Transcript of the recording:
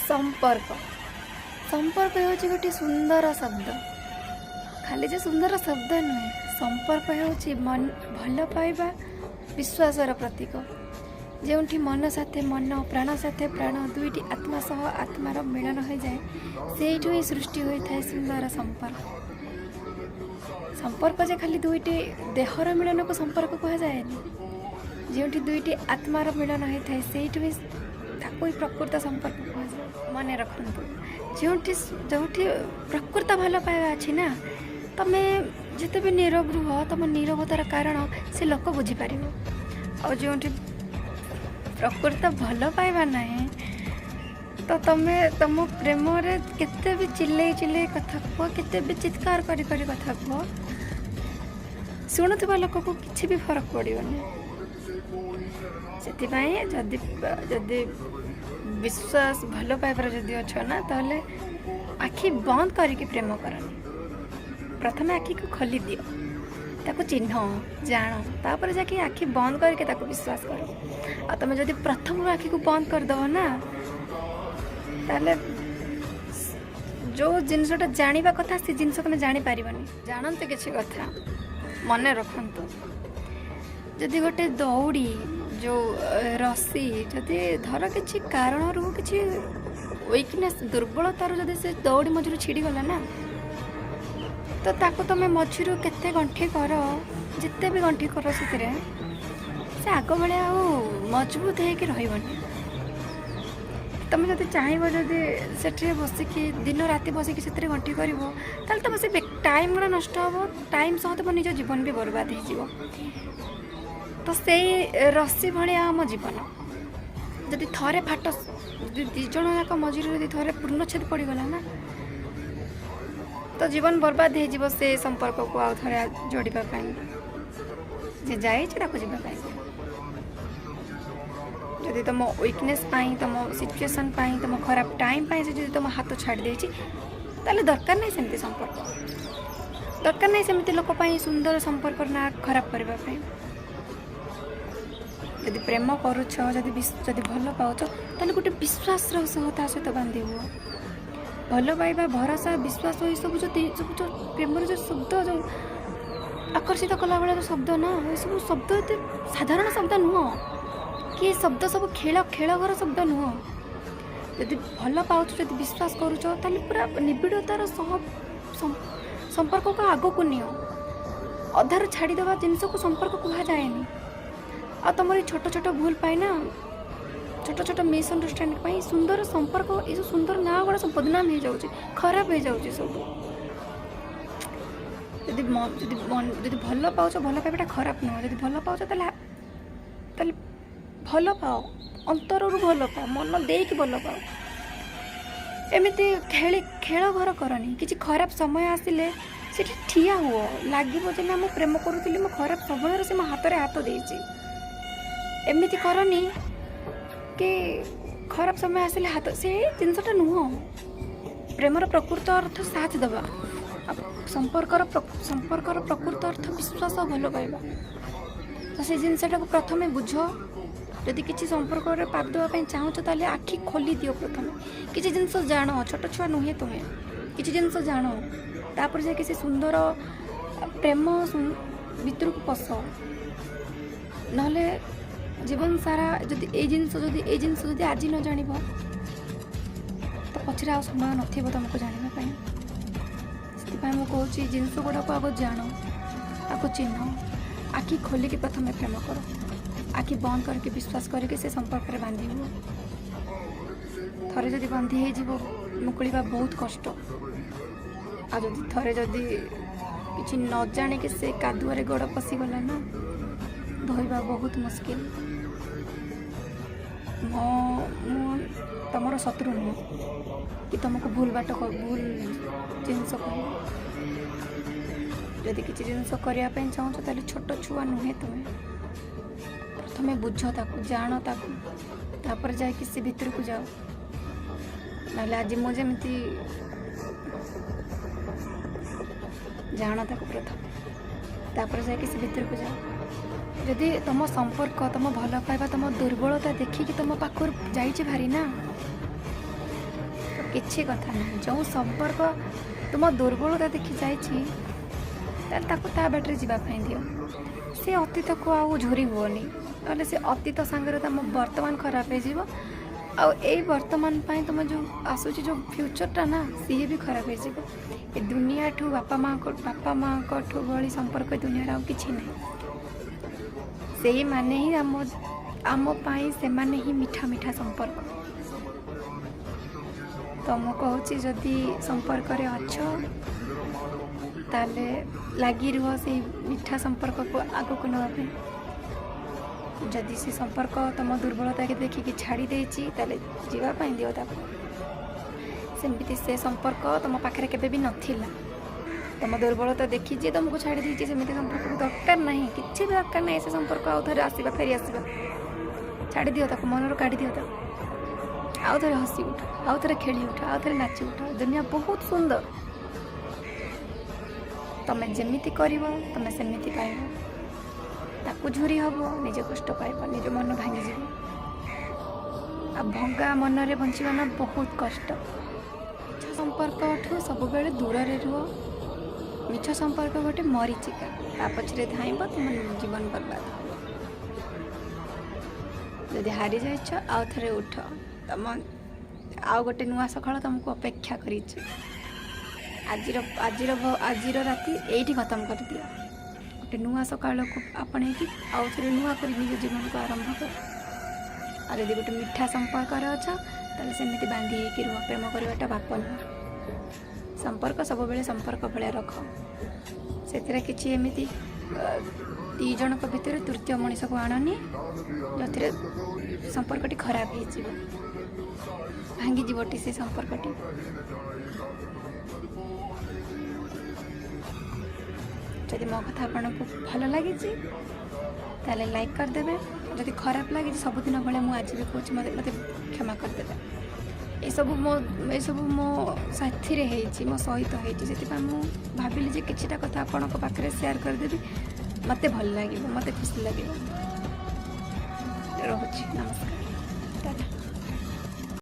ସମ୍ପର୍କ, ସମ୍ପର୍କ ହେଉଛି ଗୋଟିଏ ସୁନ୍ଦର ଶବ୍ଦ। ଖାଲି ଯେ ସୁନ୍ଦର ଶବ୍ଦ ନୁହେଁ, ସମ୍ପର୍କ ହେଉଛି ମନ, ଭଲ ପାଇବା, ବିଶ୍ୱାସର ପ୍ରତୀକ। ଯେଉଁଠି ମନ ସାଥେ ମନ, ପ୍ରାଣ ସାଥେ ପ୍ରାଣ, ଦୁଇଟି ଆତ୍ମା ସହ ଆତ୍ମାର ମିଳନ ହୋଇଯାଏ, ସେଇଠୁ ହିଁ ସୃଷ୍ଟି ହୋଇଥାଏ ସୁନ୍ଦର ସମ୍ପର୍କ। ସମ୍ପର୍କ ଯେ ଖାଲି ଦୁଇଟି ଦେହର ମିଳନକୁ ସମ୍ପର୍କ କୁହାଯାଏନି। ଯେଉଁଠି ଦୁଇଟି ଆତ୍ମାର ମିଳନ ହୋଇଥାଏ, ସେଇଠୁ ହିଁ ତାକୁ ହିଁ ପ୍ରକୃତ ସମ୍ପର୍କ କୁହାଯାଏ। ମନେ ରଖନ୍ତୁ, ଯେଉଁଠି ଯେଉଁଠି ପ୍ରକୃତ ଭଲ ପାଇବା ଅଛି ନା, ତମେ ଯେତେ ବି ନୀରବ ରୁହ, ତମ ନୀରବତାର କାରଣ ସେ ଲୋକ ବୁଝିପାରିବ। ଆଉ ଯେଉଁଠି ପ୍ରକୃତ ଭଲ ପାଇବା ନାହିଁ, ତ ତମେ ତମ ପ୍ରେମରେ କେତେ ବି ଚିଲେଇ ଚିଲେଇ କଥା କୁହ, କେତେ ବି ଚିତ୍କାର କରି କରି କଥା କୁହ, ଶୁଣୁଥିବା ଲୋକକୁ କିଛି ବି ଫରକ ପଡ଼ିବନି। ସେଥିପାଇଁ ଯଦି ଯଦି ବିଶ୍ୱାସ, ଭଲ ପାଇବାର ଯଦି ଅଛ ନା, ତାହେଲେ ଆଖି ବନ୍ଦ କରିକି ପ୍ରେମ କରନି। ପ୍ରଥମେ ଆଖିକୁ ଖୋଲି ଦିଅ, ତାକୁ ଚିହ୍ନ, ଜାଣ, ତାପରେ ଯାଇକି ଆଖି ବନ୍ଦ କରିକି ତାକୁ ବିଶ୍ୱାସ କର। ଆଉ ତମେ ଯଦି ପ୍ରଥମରୁ ଆଖିକୁ ବନ୍ଦ କରିଦେବ ନା, ତାହେଲେ ଯେଉଁ ଜିନିଷଟା ଜାଣିବା କଥା, ସେ ଜିନିଷ ତମେ ଜାଣିପାରିବନି। ଜାଣନ୍ତୁ, କିଛି କଥା ମନେ ରଖନ୍ତୁ। ଯଦି ଗୋଟେ ଦଉଡ଼ି, ଯେଉଁ ରସି, ଯଦି ଧର କିଛି କାରଣରୁ, କିଛି ୱିକନେସ୍, ଦୁର୍ବଳତାରୁ ଯଦି ସେ ଦଉଡ଼ି ମଝିରୁ ଛିଡ଼ିଗଲା ନା, ତ ତାକୁ ତମେ ମଝିରୁ କେତେ ଗଣ୍ଠି କର, ଯେତେ ବି ଗଣ୍ଠି କର, ସେଥିରେ ସେ ଆଗ ଭଳିଆ ଆଉ ମଜବୁତ ହେଇକି ରହିବନି। ତମେ ଯଦି ଚାହିଁବ, ଯଦି ସେଠିରେ ବସିକି ଦିନ ରାତି ବସିକି ସେଥିରେ ଗଣ୍ଠି କରିବ, ତାହେଲେ ତମ ସେ ଟାଇମ୍ ଗୁଡ଼ା ନଷ୍ଟ ହେବ। ଟାଇମ୍ ସହ ତମ ନିଜ ଜୀବନ ବି ବର୍ବାଦ ହେଇଯିବ। ତ ସେଇ ରସି ଭଳିଆ ଆମ ଜୀବନ। ଯଦି ଥରେ ଫାଟ, ଯଦି ଦୁଇ ଜଣ ଯାକ ମଝିରେ ଯଦି ଥରେ ପୂର୍ଣ୍ଣଚ୍ଛେଦ ପଡ଼ିଗଲା ନା, ତ ଜୀବନ ବର୍ବାଦ ହେଇଯିବ। ସେ ସମ୍ପର୍କକୁ ଆଉ ଥରେ ଯୋଡ଼ିବା ପାଇଁ, ଯେ ଯାଇଛି ତାକୁ ଯିବା ପାଇଁ, ଯଦି ତୁମ ୱିକନେସ୍ ପାଇଁ, ତୁମ ସିଚୁଏସନ୍ ପାଇଁ, ତୁମ ଖରାପ ଟାଇମ୍ ପାଇଁ ସେ ଯଦି ତୁମ ହାତ ଛାଡ଼ି ଦେଇଛି, ତାହେଲେ ଦରକାର ନାହିଁ ସେମିତି ସମ୍ପର୍କ। ଦରକାର ନାହିଁ ସେମିତି ଲୋକ ପାଇଁ ସୁନ୍ଦର ସମ୍ପର୍କର ନାଁ ଖରାପ କରିବା ପାଇଁ। ଯଦି ପ୍ରେମ କରୁଛ, ଯଦି ଭଲ ପାଉଛ, ତାହେଲେ ଗୋଟେ ବିଶ୍ୱାସର ସହ ତା ସହିତ ବାନ୍ଧି ହୁଅ। ଭଲ ପାଇବା, ଭରସା, ବିଶ୍ୱାସ, ଏସବୁ ଯେଉଁ ପ୍ରେମର ଯେଉଁ ଶବ୍ଦ, ଯେଉଁ ଆକର୍ଷିତ କଲା ଭଳିଆ ଯେଉଁ ଶବ୍ଦ ନା, ଏସବୁ ଶବ୍ଦ ଏତେ ସାଧାରଣ ଶବ୍ଦ ନୁହଁ କି ଏ ଶବ୍ଦ ସବୁ ଖେଳ ଘର ଶବ୍ଦ ନୁହଁ। ଯଦି ଭଲ ପାଉଛ, ଯଦି ବିଶ୍ୱାସ କରୁଛ, ତାହେଲେ ପୁରା ନିବିଡ଼ତାର ସହ ସମ୍ପର୍କକୁ ଆଗକୁ ନିଅ। ଅଧାରୁ ଛାଡ଼ିଦେବା ଜିନିଷକୁ ସମ୍ପର୍କ କୁହାଯାଏନି। ଆଉ ତୁମର ଏଇ ଛୋଟ ଛୋଟ ଭୁଲ ପାଇଁ ନା, ଛୋଟ ଛୋଟ ମିସ୍ଅଣ୍ଡରଷ୍ଟାଣ୍ଡିଂ ପାଇଁ ସୁନ୍ଦର ସମ୍ପର୍କ, ଏଇ ସବୁ ସୁନ୍ଦର ନାଁ ଗୁଡ଼ା ସବୁ ବଦନାମ ହେଇଯାଉଛି, ଖରାପ ହେଇଯାଉଛି ସବୁ। ଯଦି ଭଲ ପାଉଛ, ଭଲ ପାଇବାଟା ଖରାପ ନୁହଁ। ଯଦି ଭଲ ପାଉଛ, ତାହେଲେ ଭଲ ପାଅ, ଅନ୍ତରରୁ ଭଲ ପାଅ, ମନ ଦେଇକି ଭଲ ପାଅ। ଏମିତି ଖେଳି ଖେଳ ଘର କରନି। କିଛି ଖରାପ ସମୟ ଆସିଲେ ସେଠି ଠିଆ ହୁଅ। ଲାଗିବ ଯେ ନା, ମୁଁ ପ୍ରେମ କରୁଥିଲି, ମୋ ଖରାପ ସମୟରେ ସେ ମୋ ହାତରେ ହାତ ଦେଇଛି। ଏମିତି କରନି କି ଖରାପ ସମୟ ଆସିଲେ ହାତ, ସେ ଜିନିଷଟା ନୁହଁ। ପ୍ରେମର ପ୍ରକୃତ ଅର୍ଥ ସାଥ ଦେବା। ଆଉ ସମ୍ପର୍କର ପ୍ରକୃତ ଅର୍ଥ ବିଶ୍ୱାସ ଆଉ ଭଲ ପାଇବା। ତ ସେ ଜିନିଷଟାକୁ ପ୍ରଥମେ ବୁଝ। ଯଦି କିଛି ସମ୍ପର୍କରେ ପାଦ ଦେବା ପାଇଁ ଚାହୁଁଛ, ତାହେଲେ ଆଖି ଖୋଲି ଦିଅ ପ୍ରଥମେ। କିଛି ଜିନିଷ ଜାଣ। ଛୋଟ ଛୁଆ ନୁହେଁ ତୁମେ। କିଛି ଜିନିଷ ଜାଣ, ତାପରେ ଯାଇକି ସେ ସୁନ୍ଦର ପ୍ରେମ ଭିତରକୁ ପଶ। ନହେଲେ ଜୀବନ ସାରା ଯଦି ଏଇ ଜିନିଷ ଯଦି ଆଜି ନ ଜାଣିବ, ତ ପଛରେ ଆଉ ସମୟ ନଥିବ ତୁମକୁ ଜାଣିବା ପାଇଁ। ସେଥିପାଇଁ ମୁଁ କହୁଛି, ଜିନିଷ ଗୁଡ଼ାକୁ ଆଗ ଜାଣ, ଆଗ ଚିହ୍ନ। ଆଖି ଖୋଲିକି ପ୍ରଥମେ ପ୍ରେମ କର। ଆଖି ବନ୍ଦ କରିକି ବିଶ୍ୱାସ କରିକି ସେ ସମ୍ପର୍କରେ ବାନ୍ଧି ହୁଅ। ଥରେ ଯଦି ବାନ୍ଧି ହେଇଯିବ, ମୁକୁଳିବା ବହୁତ କଷ୍ଟ। ଆଉ ଯଦି ଥରେ ଯଦି କିଛି ନ ଜାଣିକି ସେ କାଦୁଅରେ ଗୋଡ଼ ପଶିଗଲା ନା, ଧୋଇବା ବହୁତ ମୁସ୍କିଲ। ମୁଁ ତମର ଶତ୍ରୁ ନୁହଁ କି ତୁମକୁ ଭୁଲ ବାଟ, ଭୁଲ ଜିନିଷ କହିବି। ଯଦି କିଛି ଜିନିଷ କରିବା ପାଇଁ ଚାହୁଁଛ, ତାହେଲେ ଛୋଟ ଛୁଆ ନୁହେଁ ତୁମେ। ପ୍ରଥମେ ବୁଝ ତାକୁ, ଜାଣ ତାକୁ, ତାପରେ ଯାଇକି ସେ ଭିତରକୁ ଯାଅ। ନହେଲେ ଆଜି ମୁଁ ଯେମିତି, ଜାଣ ତାକୁ ପ୍ରଥମେ, ତାପରେ ଯାଇକି ସେ ଭିତରକୁ ଯାଅ। ଯଦି ତୁମ ସମ୍ପର୍କ, ତୁମ ଭଲ ପାଇବା, ତୁମ ଦୁର୍ବଳତା ଦେଖିକି ତୁମ ପାଖରୁ ଯାଇଛି ଭାରି ନା, କିଛି କଥା ନାହିଁ। ଯେଉଁ ସମ୍ପର୍କ ତୁମ ଦୁର୍ବଳତା ଦେଖି ଯାଇଛି, ତାହେଲେ ତାକୁ ତା ବାଟରେ ଯିବା ପାଇଁ ଦିଅ। ସେ ଅତୀତକୁ ଆଉ ଝୁରି ହୁଅନି, ନହେଲେ ସେ ଅତୀତ ସାଙ୍ଗରେ ତୁମ ବର୍ତ୍ତମାନ ଖରାପ ହେଇଯିବ। ଆଉ ଏଇ ବର୍ତ୍ତମାନ ପାଇଁ ତୁମ ଯେଉଁ ଆସୁଛି ଯେଉଁ ଫ୍ୟୁଚରଟା ନା, ସିଏ ବି ଖରାପ ହେଇଯିବ। ଏ ଦୁନିଆଠୁ ବାପା ମାଆଙ୍କଠୁ ଭଳି ସମ୍ପର୍କ ଏ ଦୁନିଆରେ ଆଉ କିଛି ନାହିଁ। ସେଇମାନେ ହିଁ ଆମ ପାଇଁ, ସେମାନେ ହିଁ ମିଠା ମିଠା ସମ୍ପର୍କ। ତ ମୁଁ କହୁଛି, ଯଦି ସମ୍ପର୍କରେ ଅଛ, ତାହେଲେ ଲାଗି ରୁହ ସେଇ ମିଠା ସମ୍ପର୍କକୁ ଆଗକୁ ନେବା ପାଇଁ। ଯଦି ସେ ସମ୍ପର୍କ ତୁମ ଦୁର୍ବଳତାকে ଦେଖିକି ଛାଡ଼ି ଦେଇଛି, ତାହେଲେ ଯିବା ପାଇଁ ଦିଅ ତାକୁ। ସେମିତି ସେ ସମ୍ପର୍କ ତୁମ ପାଖରେ କେବେ ବି ନଥିଲା। ତୁମ ଦୁର୍ବଳତା ଦେଖି ଯିଏ ତୁମକୁ ଛାଡ଼ି ଦେଇଛି, ସେମିତି ସମ୍ପର୍କକୁ ଦରକାର ନାହିଁ, କିଛି ବି ଦରକାର ନାହିଁ ସେ ସମ୍ପର୍କ ଆଉ ଥରେ ଆସିବା, ଫେରି ଆସିବା। ଛାଡ଼ି ଦିଅ ତାକୁ, ମନରୁ କାଢ଼ି ଦିଅ ତାକୁ। ଆଉ ଥରେ ହସି ଉଠ, ଆଉ ଥରେ ଖେଳି ଉଠ, ଆଉ ଥରେ ନାଚି ଉଠ। ଦୁନିଆ ବହୁତ ସୁନ୍ଦର। ତମେ ଯେମିତି କରିବ, ତମେ ସେମିତି ପାଇବ। ତାକୁ ଝୁରି ହବ, ନିଜ କଷ୍ଟ ପାଇବ, ନିଜ ମନ ଭାଙ୍ଗିଯିବ। ଆଉ ଭଙ୍ଗା ମନରେ ବଞ୍ଚିବା ନା ବହୁତ କଷ୍ଟ। ମିଛ ସମ୍ପର୍କଠୁ ସବୁବେଳେ ଦୂରରେ ରୁହ। ମିଛ ସମ୍ପର୍କ ଗୋଟେ ମରିଚିକା। ତା ପଛରେ ଧାଇଁବ, ତୁମ ଜୀବନ ବର୍ବାଦ ହେବ। ଯଦି ହାରି ଯାଇଛ, ଆଉ ଥରେ ଉଠ। ତମ ଆଉ ଗୋଟେ ନୂଆ ସକାଳ ତୁମକୁ ଅପେକ୍ଷା କରିଛି। ଆଜିର ରାତି ଏଇଠି ଖତମ କରିଦିଅ। ଗୋଟେ ନୂଆ ସକାଳକୁ ଆପଣେଇକି ଆଉ ଥରେ ନୂଆ କରି ନିଜ ଜୀବନକୁ ଆରମ୍ଭ କର। ଆଉ ଯଦି ଗୋଟେ ମିଠା ସମ୍ପର୍କରେ ଅଛ, ତାହେଲେ ସେମିତି ବାନ୍ଧି ହେଇକି ରୁହ। ପ୍ରେମ କରିବାଟା ପାପ ନୁହଁ। ସମ୍ପର୍କ ସବୁବେଳେ ସମ୍ପର୍କ ଭଳିଆ ରଖ। ସେଥିରେ କିଛି ଏମିତି ଦୁଇ ଜଣଙ୍କ ଭିତରେ ତୃତୀୟ ମଣିଷକୁ ଆଣନି, ଯେଉଁଥିରେ ସମ୍ପର୍କଟି ଖରାପ ହେଇଯିବ, ଭାଙ୍ଗିଯିବଟି ସେ ସମ୍ପର୍କଟି। ଯଦି ମୋ କଥା ଆପଣଙ୍କୁ ଭଲ ଲାଗିଛି, ତାହେଲେ ଲାଇକ୍ କରିଦେବେ। ଯଦି ଖରାପ ଲାଗିଛି, ସବୁଦିନ ଭଳିଆ ମୁଁ ଆଜି ବି କହୁଛି, ମୋତେ କ୍ଷମା କରିଦେବେ। ଏସବୁ ମୋ ସାଥିରେ ହେଇଛି, ମୋ ସହିତ ହେଇଛି। ସେଥିପାଇଁ ମୁଁ ଭାବିଲି ଯେ କିଛିଟା କଥା ଆପଣଙ୍କ ପାଖରେ ସେୟାର କରିଦେବି। ମୋତେ ଭଲ ଲାଗିବ, ମୋତେ ଖୁସି ଲାଗିବ। ରହୁଛି, ନମସ୍କାର, ଟାଟା।